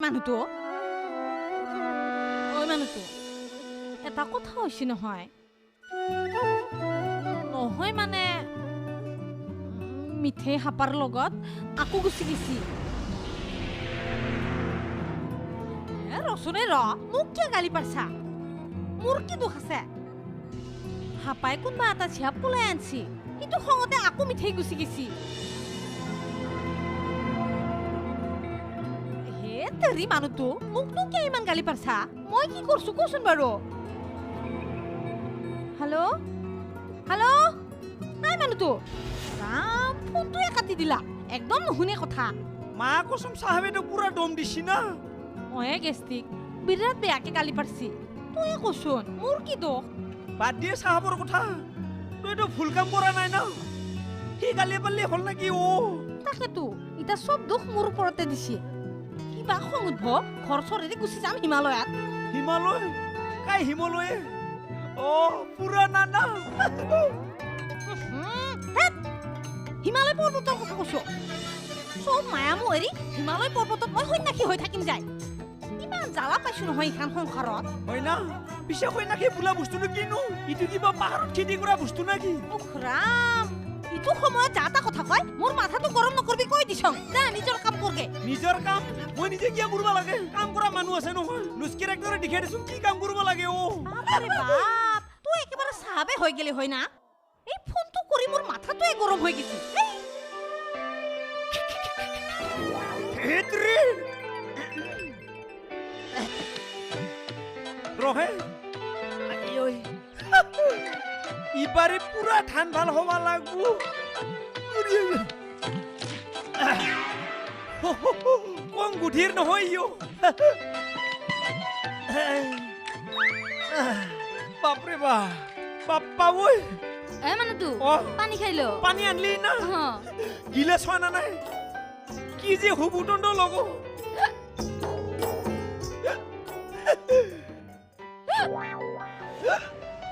মানুহটো। ঐ মানুহটো, এটা কথা হৈছে নহয়, নহয় মানে মিঠেই হাপাৰ লগত আকৌ গুচি গৈছি। ৰচোনে ৰ, মোক কিয় গালি পাৰছা? মোৰ কি দোষ আছে? হাপাই কোনোবা এটা চিয়াপ পলাই আনছি, কিন্তু খঙতে আকৌ মিঠেই গুচি গৈছি। হে তেৰি মানুহটো, মোকনো কিয় ইমান গালি পাৰছা? মই কি কৰছো কচোন বাৰু? হেল্ল' হেল্ল', নাই মানুহটো, ৰাম ফোনটোৱে কাটি দিলা, একদম নুশুনে কথা। মা কচম চাহাবেতো পুৰা দম দিছি না। ময়ে গেষ্টিক বিৰাট বেয়াকে গালি পাৰছি। তয়ে কচোন মোৰ কি দোষ? বাদ দিয়ে চাহাবৰ কথা, তইতো ভুল কাম কৰা নাই না, সি গালি পাৰলি হ'ল নেকি? অ তাকেতো, এতিয়া চব দোষ মোৰ ওপৰতে দিছে। কিবা খং উঠব, ঘৰ চৰেদি গুচি যাম হিমালয়াত। হিমালয়? কাই হিমালয়ে? অ পুৰা নানা। হিমালয় পৰ্বতৰ কথা কৈছো। চব মায়া মোহ এৰি হিমালয় পৰ্বতত মই সন্যাসী হৈ থাকিম যায়। ইমান জ্বালা পাইছো নহয় এইখন সংসাৰত। হয় না? পিছে সন্যাসী বোলা বস্তুটো কিনো? ইটো কিবা পাহাৰত খেতি কৰা বস্তু নেকি? উফ ৰাম, ইটো সময়ত যা তা কথা কয়, মোৰ মাথাটো গৰম নকৰবি কৈ দিছং। যা নিজৰ কাম কৰগে। নিজৰ কাম মই নিজে কিয় কৰিব লাগে? কাম কৰা মানুহ আছে নহয়, লুচকেৰেক্টৰে দেখাই দিছোন কি কাম কৰিব লাগে। অ বাপৰে বাপ, তই একেবাৰে চাহাবে হৈ গেলি হয় না? এই ফোনটো কৰি মোৰ মাথাটোৱে গৰম হৈ গৈছে। ৰহে, ইবাৰে পুৰা ধান ভাল হব লাগব। কম গুঠিৰ নহয় ইও। বাপৰে বাপ, বাপ্পা ঐ। এ মানুহটো, পানী খাই ল। পানী আনলি না? গিলাচ আনা নাই? কি যে হুবুটন্দ লগ।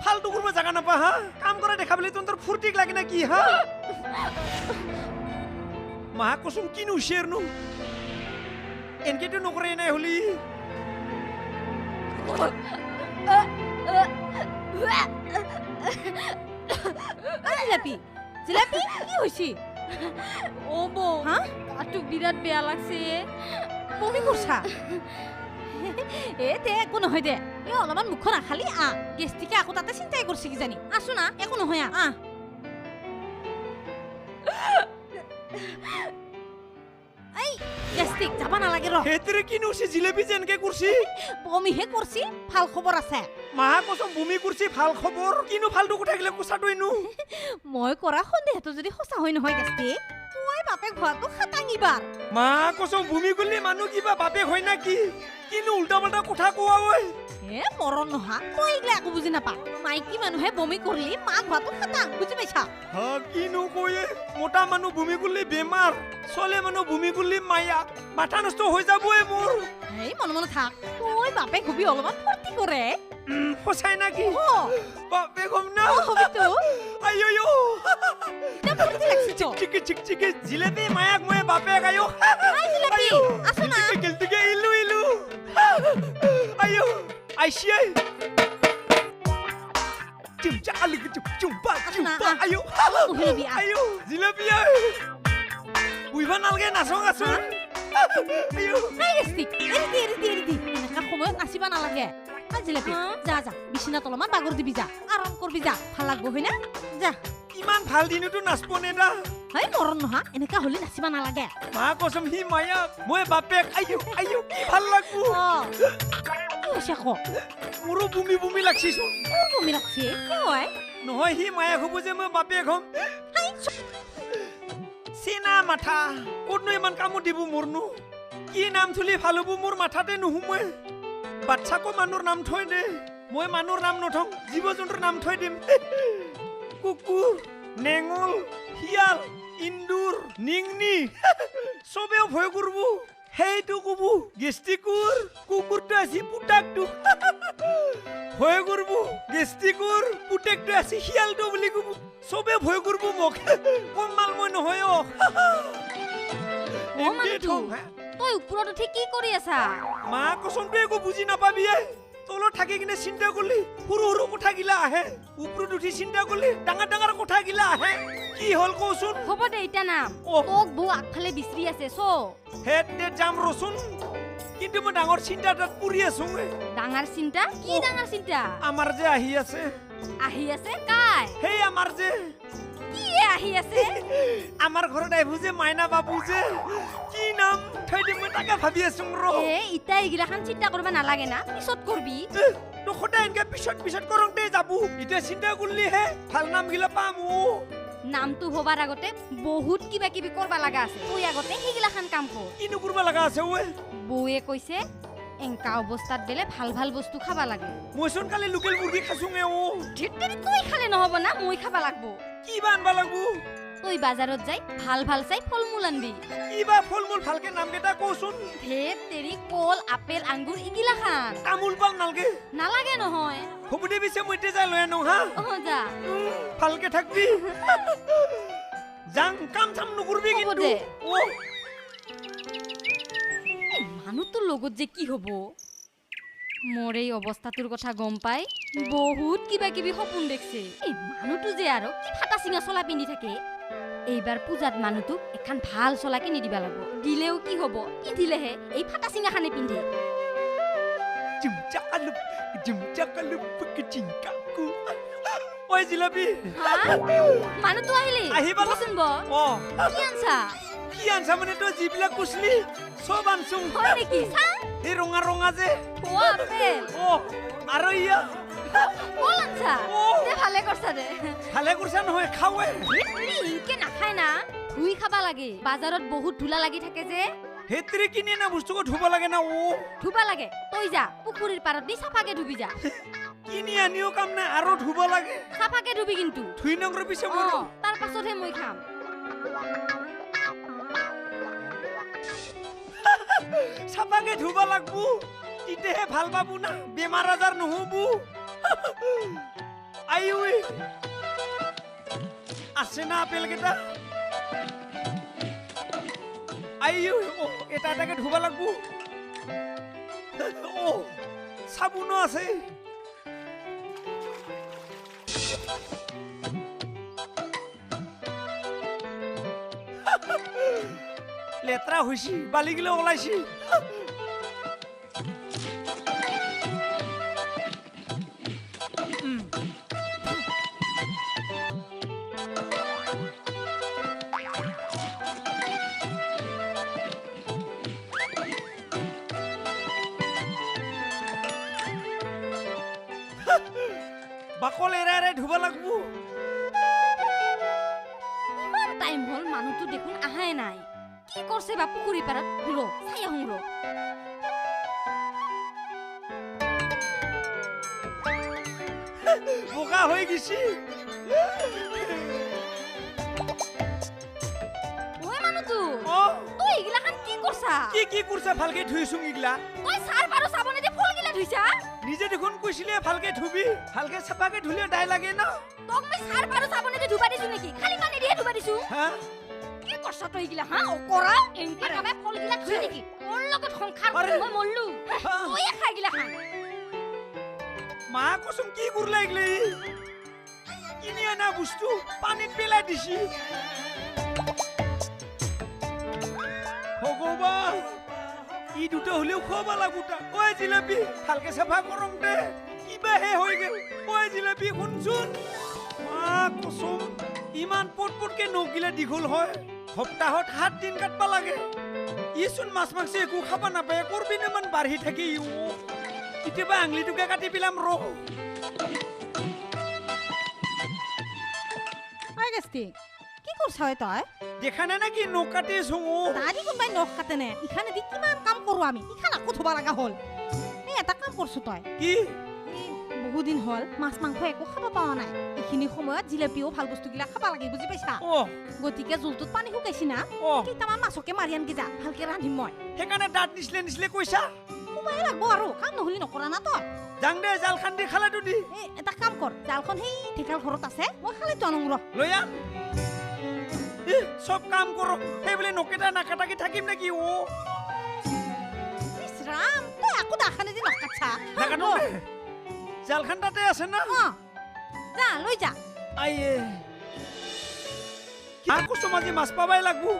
ফাল্টু কৰিব জাগা নাপা হা? কাম কৰা দেখা পালে তহঁতৰ ফূৰ্তিক লাগে না কি হা? মা কচোন কিনো শ্বেৰনো, এনকেতো নকৰে নাই হলি। জিলাপি জিলাপি কি হৈছে? ও বৌ, গাটো বিৰাট বেয়া লাগছে। বমি কৰছা? এ দে একো নহয় দে, এই অলপমান মুখখন আখালি আহ, গেষ্টিকে আকৌ তাতে চিন্তাই কৰছি কিজানি। আছো না, একো নহয় আহ। এই গেষ্টিক যাবা নালাগে ৰ। সেইটোৰে কিনো হৈছে জিলেপি যে এনেকে কৰছি? বমিহে কৰছি, ভাল খবৰ আছে। মা কচম বমি কৰছি, ভাল খবৰ? কিনো ফাল্টু কথা গিলা কোচাটো এনো? মই কৰা সন্দেহটো যদি সঁচা হৈ নহয় গেষ্টিক, তই বাপেক হোৱাটো খাটাং ইবাৰ। মা কচম বমি কৰিলে মানুহ কিবা বাপেক হয় না কি? কিনো উল্টা পাল্টা কথা কোৱা ঐ। এ মৰণ নহা, তই এইগিলা একো বুজি নাপা। মাইকী মানুহে বমি কৰিলে মাক হোৱাটো খাটাং, বুজি পাইছা? হা কিনো কয়ে, মোটা মানুহ বমি কৰিলে বেমাৰ, ছোৱালী মানুহ বমি কৰিলে মায়া, মাথা নষ্ট হৈ যাবই মোৰ। এই মনে মনে থাক, তই বাপেক হবি অলপমান ফূৰ্তি কৰে। সঁচাই নাকি? বাপেক হম না? হবিতো। আয়ো ফূৰ্তি লাগছে তো। চিকি চিক চিকি জিলেপি মায়াক মই বাপেক আয়ো। জিলেপি আছো না? গেলতিকে ইলু ইলু আয়ো আইসিয়াই চিমচা আলু চুম্পা চুম্পা আয়ো আয়ো জিলেপি আয় বুইবা নালগে নাচং আছো। আয়ো এৰি দি এৰি দি এৰি দি, এনেকা সময়ত নাচিবা নালাগে। জিলেপি যা যা, বিচনাত অলপমান বাগৰ দিবি যা, আৰাম কৰবি যা, ভাল লাগব হয় না? যা। ইমান ভাল দিনতো নাচব নেদা। হেই মৰণ নহা, এনেকা হ'লে নাচিবা নালাগে। মা কচম সি মায়া, মই বাপেক আয়ো আয়ো কি ভাল লাগব। কি হৈছে আকৌ? মোৰো বমি বমি লাগছিচোন। তোৰ বমি লাগছে? কি হয়? নহয় সি মায়াক হ'ব যে মই বাপেক হ'ম। চেনা মাথা ক'তনো ইমান কামত দিব মোৰনো? কি নাম থলি ভাল হ'ব মোৰ মাথাতে নুসুমে। বাচ্ছাকো মানুহৰ নাম থৈ দে, মই মানুহৰ নাম নথওঁ, জীৱ জন্তুৰ নাম থৈ দিম। কুকুৰ, নেঙল, শিয়াল, ইন্দুৰ, নিংনি চবেও ভয় কৰিব। সেইটো কব গেষ্টিকুৰ কুকুৰটো আছে পুতাকটো, ভয় কৰিব। গেষ্টিকুৰ পুতেকটো আছে শিয়ালটো বুলি কব, চবে ভয় কৰিব মোক। কম মাল মই নহয় অ। তই ওপৰত উঠি কি কৰি আছা? মা কচম তই একো বুজি নাপাবি। তলত থাকি কিনে চিন্তা কৰিলি সৰু সৰু কথাগিলা আহে, ওপৰত উঠি চিন্তা কৰিলি ডাঙৰ ডাঙৰ কথাগিলা আহে। কি হ'ল কচোন? হ'ব দে এতিয়া নাম। তোক বৌ আগফালে বিচাৰি আছে চ। হেত দে যাম ৰচোন, কিন্তু মই ডাঙৰ চিন্তা এটাত পুৰি আছো। ডাঙৰ চিন্তা? কি ডাঙৰ চিন্তা? আমাৰ যে আহি আছে। আহি আছে কাই? সেই আমাৰ যে কি আহি আছে? আমাৰ ঘৰত আহিব যে মাইনা বাবু যে, কি নাম থৈ দিম মই তাকে ভাবি আছো ৰ। এ ইতা এইগিলাখান চিন্তা কৰিব নালাগে না, পিছত কৰবি। তই সদায় এনেকে পিছত পিছত কৰোঁতে যাব, এতিয়া চিন্তা কৰিলিহে ভাল নামগিলা পাম। অ নামটো ভবাৰ আগতে বহুত কিবা কিবি কৰবা লগা আছে, তই আগতে সেইগিলাখান কাম কৰ। কিনো কৰবা লগা আছে ঐ? বৌয়ে কৈছে এংকা অৱস্থাত বেলে ভাল ভাল বস্তু খাবা লাগে। মইচোন কালি লোকেল মুৰ্গী খাইছোং এ। অ ধেৎ, তই খালে নহ'ব না, মই খাবা লাগব। কি বা আনবা লাগব? তই বাজাৰত যাই ভাল ভাল চাই ফল মূল আনবি। কিবা ফল মূল ভালকে নামকেইটা কচোন। ধেৎ তেৰি, কল, আপেল, আঙ্গুৰ ইগিলাখান। তামোল পাণ নালগে? নালাগে নহয়। হ'ব দে পিছে, মই এতিয়া যাই লৈ আনো। হা অ যা, ভালকে থাকবি। যাং, কাম চাম নকৰবি কিন্তু। অ মানুহটোৰ লগত যে কি হ'ব, মোৰ এই অৱস্থাটোৰ কথা গম পাই বহুত কিবা কিবি সপোন দেখছে। এই মানুহটো যে আৰু কি ফাটা চিঙা চোলা পিন্ধি থাকে। এইবাৰ পূজাত মানুহটোক এখন ভাল চোলা কিনি দিবা লাগিব। দিলেও কি হ'ব, পিন্ধিলেহে এই ফাটা চিঙাখানে পিন্ধে। ঐ জিলাপি, মানুহটো আহিলি? আহিবা বচোন ব। কি আনছা? কি আনছা মানে তই যিবিলাক কৈছিলি চব আনছো। হয় নেকি? এই ৰঙা ৰঙা যে আপেল। অ আৰু ইয়া কল আনছা? দে ভালে কৰছা দে। ভালে কৰছা নহয়, খাৱে। ইনকে নাখায় না, ধুই খাবা লাগে। বাজাৰত বহুত ধূলা লাগি থাকে যে। হেতৰি কিনি না বস্তুকো ধুব লাগে না। ও ধুবা লাগে। তই যা পুখুৰীৰ পাৰত দি চাফাকে ধুবি যা। কিনি আনিও কাম নাই, আৰু ধুব লাগে। চাফাকে ধুবি কিন্তু। ধুই নংৰ পিছে মোৰ তাৰ পাছতহে মই খাম। চাফাকে ধুব লাগবো, তেতিয়াহে ভাল পাবো না, বেমাৰ আজাৰ নহ'ব। আইঐ আছে না আপেল কেইটা? আইঐ এটা এটাকে ধুব লাগবো। অ চাবোনো আছে। লেতেৰা হৈছে, বালিগিলা ওলাইছে। বাকল এৰাই এৰাই ধুব লাগব। ইমান টাইম হ'ল, মানুহটো দেখোন আহাই নাই। কি কৰছে বা পুখুৰী পাৰত? ৰ চাই আহোঁ ৰ। বোকা হৈ গৈছে। ঐ মানুহটো, তই এইগিলাখান কি কৰছা? কি কি কৰছা? ভালকে ধুইছোং এইগিলা। তই চাৰ পাৰো চাবনে দি ফুলগিলা ধুইছা? নিজে দেখোন কৈছিলে ভালকে ধুবি, ভালকে চাফাকে ধুলে দাই লাগে না। তোক মই চাৰ পাৰো চাবনে দি ধুবা দিছো নেকি? খালি পানী দিয়ে ধুবা দিছো। হা কি কৰছা তই এইগিলা? হা অকৰা এনকে কাবাই ফলগিলা ধুই নেকি? তোৰ লগত সংসাৰ কৰি মই মৰলো। তয়ে খাই গিলা খান। মা কচোন কি কৰলা এইগিলা? কিনি অনা বস্তু পানীত পেলাই দিছি। ভগৱান, ই দুটা হ'লেও খুৱাব লাগো তাক। ঐ জিলাপি, ভালকে চাফা কৰং দে, কিবাহে হৈ গ'ল। ঐ জিলাপি শুনচোন, মা কচোন ইমান পট পটকে নখিলে দীঘল হয়। সপ্তাহত 7 দিন কাটবা লাগে। ইচোন মাছ মাংস একো খাব নাপায়, কৰবিনে ইমান বাঢ়ি থাকি। কেতিয়াবা আঙুলিটোকে কাটি পেলাম ৰ। কি কৰছা তই? দেখা নাই নেকি নখ কাটি আছো। তাৰি কোনোবাই নখ কাটেনে? ইখানেদি কিমান কাম কৰো আমি, ইখান আকৌ ধুব লগা হ'ল। এই এটা কাম কৰছো তই। কি? বহুদিন হ'ল মাছ মাংস একো খাব পোৱা নাই। এইখিনি সময়ত জিলেপিও ভাল বস্তুগিলা খাব লাগে, বুজি পাইছা? গতিকে জোলটোত পানী শুকাইছি না, কেইটামান মাছকে মাৰি আনকি যা, ভালকে ৰান্ধিম মই। সেইকাৰণে দাঁত নিছিলে নিছিলে কৈছা? কোবাই লাগব আৰু, কাম নহ'লে নকৰা না তই। যাং দে, জালখন দি খালাটো দি। এই এটা কাম কৰ, জালখন সেই ঢেকাল ঘৰত আছে, মই খালেতো আনো ৰ। লৈ আন। চব কাম কৰ, সেই বোলে নকেটা নাকাটাকে থাকিম নেকি? অ' ৰাম, তই আকৌ দাখানে দি নখ কাটছা। নাকাটো, জালখান তাতে আছে না? যা, লৈ যা। আইয়ে, কৈছো আজি মাছ পাবাই লাগবো।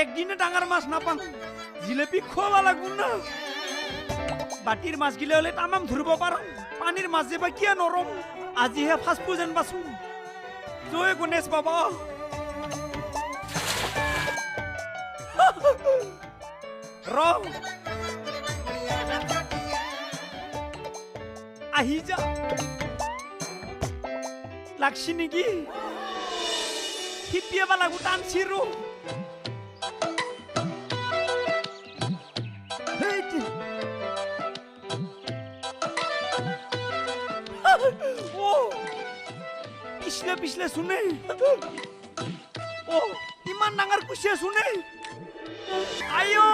একদিনে ডাঙৰ মাছ নাপাওঁ, জিলেপি খুৱাব লাগব না। বাতিৰ মাছ গিলে হ'লে তামাম ধৰিব পাৰোঁ, পানীৰ মাছ যে বা কিয় নৰম। আজিহে ফাৰ্ষ্ট যেন পাচোঁ। জয় গণেশ বাবা। ৰ, আহি যা। লাগছি নেকি? সিপিয়াব লাগব, টানছি ৰ। পিছলে পিছলে শুনে, অ ইমান ডাঙৰ কুচিয়া শুনে। আই ঐ,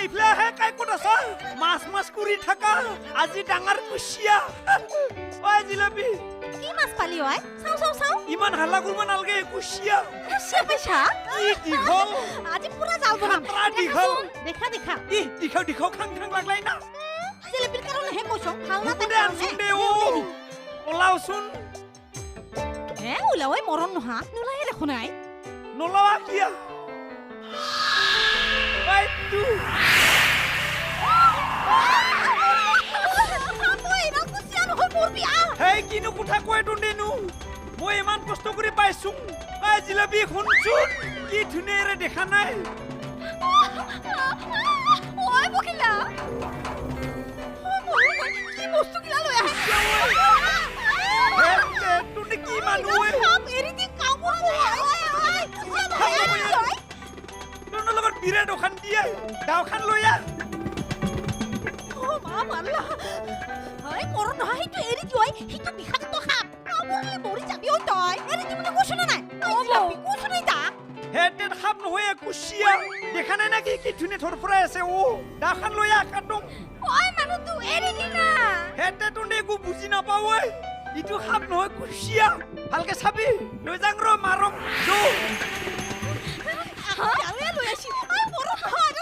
ইফালে আহে। কাই ক'ত আছা? মাছ মাছ কৰি থাকা, আজি ডাঙৰ কুচিয়া। ঐ জিলাপি, কি মাছ পালি ঐ? চাওঁ চাওঁ চাওঁ। ইমান হাল্লা কৰিব নালাগে, কুচিয়া। কুচিয়া পাইছা? কি দীঘল! আজি পুৰা জাল বনাম। দীঘল। দেখা দেখা। ই দীঘল দীঘল, খাং খাং লাগলাই না। জিলাপিৰ কাৰণেহে কৈছো, ভাল না। দে আনচোন দে। অ ওলাওচোন। হে, ওলাও। মৰণ নহা, নোলায়ে দেখোন। নাই নোলাৱা কিয়া? তো হেই, কিনো কথা কয় তোন্দেনো? মই ইমান কষ্ট কৰি পাইছো। ঐ জিলাপি, শুনচোন, কি ধুনীয়াৰে দেখা নাই? ঐ পখিলা, কি বস্তু গিলা লৈ আহে? তোনে কি মানুহ? এৰি দি। তোৰ লগত বিৰাট অশান্তি। দাওখান লৈ আহ। মা মাল্লা, মৰণ নহয়, সেইটো এৰি দি। ঐ, সেইটো বিষাক্ত সাপ, কামুৰিলে মৰি যাবি। ঐ, তই এৰি দি বুলি কৈছো নে নাই? কৈছো নাই তাক? হে, সাপ নহয়, কুচিয়া। দেখা নাই নেকি কি ধুনীয়া ধৰফৰাই আছে? অ দাওখান লৈ আহ, কাটোম। ঐ মানুহটো, এৰি দি না। হে, তোনে একো বুজি নাপাওঁ। ঐ, ইটো সাপ নহয়, কুচিয়া, ভালকে চাবি। লৈ যাং ৰ, মাৰম। লৈ আহিছি। মৰণ নহয়।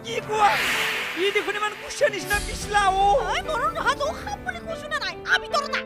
কি কোৱা? ই দেখোন ইমান কুচিয়া নিচিনা পিছলা। অ মৰণ নহয়, সাপ বুলি কৈছো না নাই? আমি তৰতা।